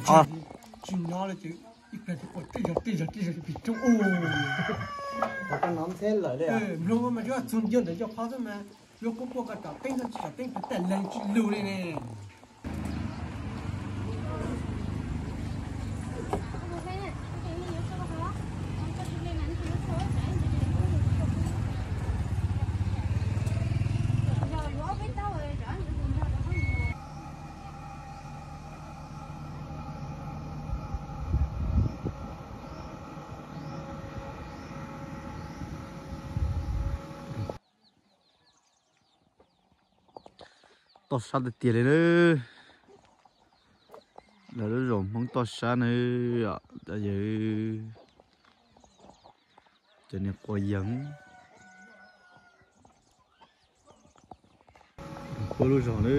Tsis nyob li ces ib pliag pom tej zog tej zog tej zog pem roob ub. Mloog mas tsuas txog ntiag ntawd cov qhov xwb mas, yuav kuj quaj koj tsom teeb tsis tsom teeb, peb tej leeg tsis lug li ne. Toj sab tiag tiag li na. Lawv lub zos Hmoob toj sab na, yog cov niag quav yeeb puag lub zos na.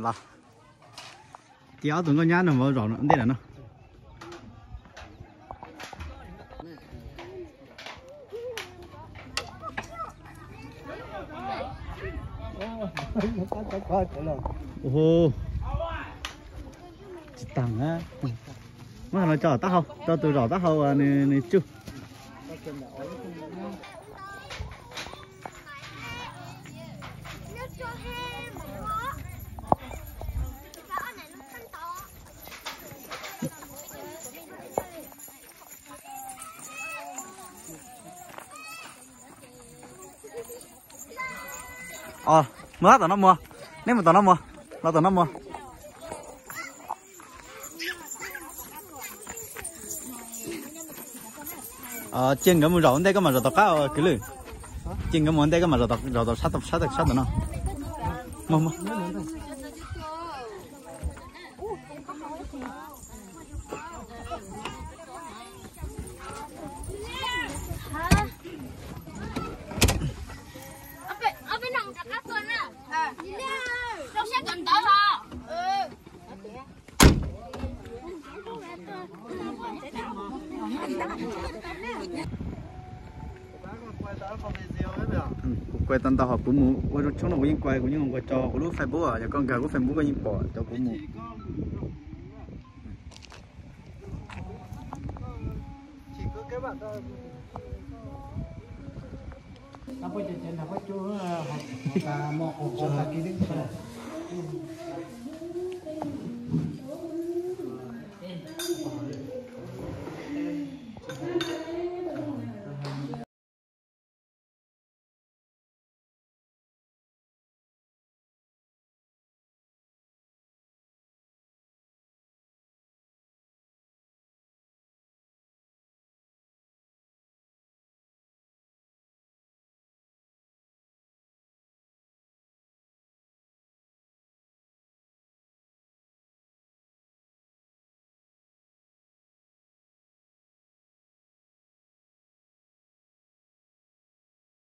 Los, ces ob tug nkauj nyab no mus zaum ntej lawm no. Tsis tag, muab los tso taub hau, rau tus zaum taub hau nws tsuj. Mus tom no mus, neb mus tom no mus, los tom no mus. Cia nkawd mus zaum ua ntej koj mam zaum tom qab kwv lwm. Cia nkawd mus ua ntej koj mam zaum tom sab, sab tom no. Mus, mus. Kuv kuaj tau ntau hos kuv mus ua zoo tshoob no kuv yeej kuaj, kuv yeej mus kuaj tso kuv lub Facebook, yog koj nkag kuv Facebook koj yeej pom cov kuv mus.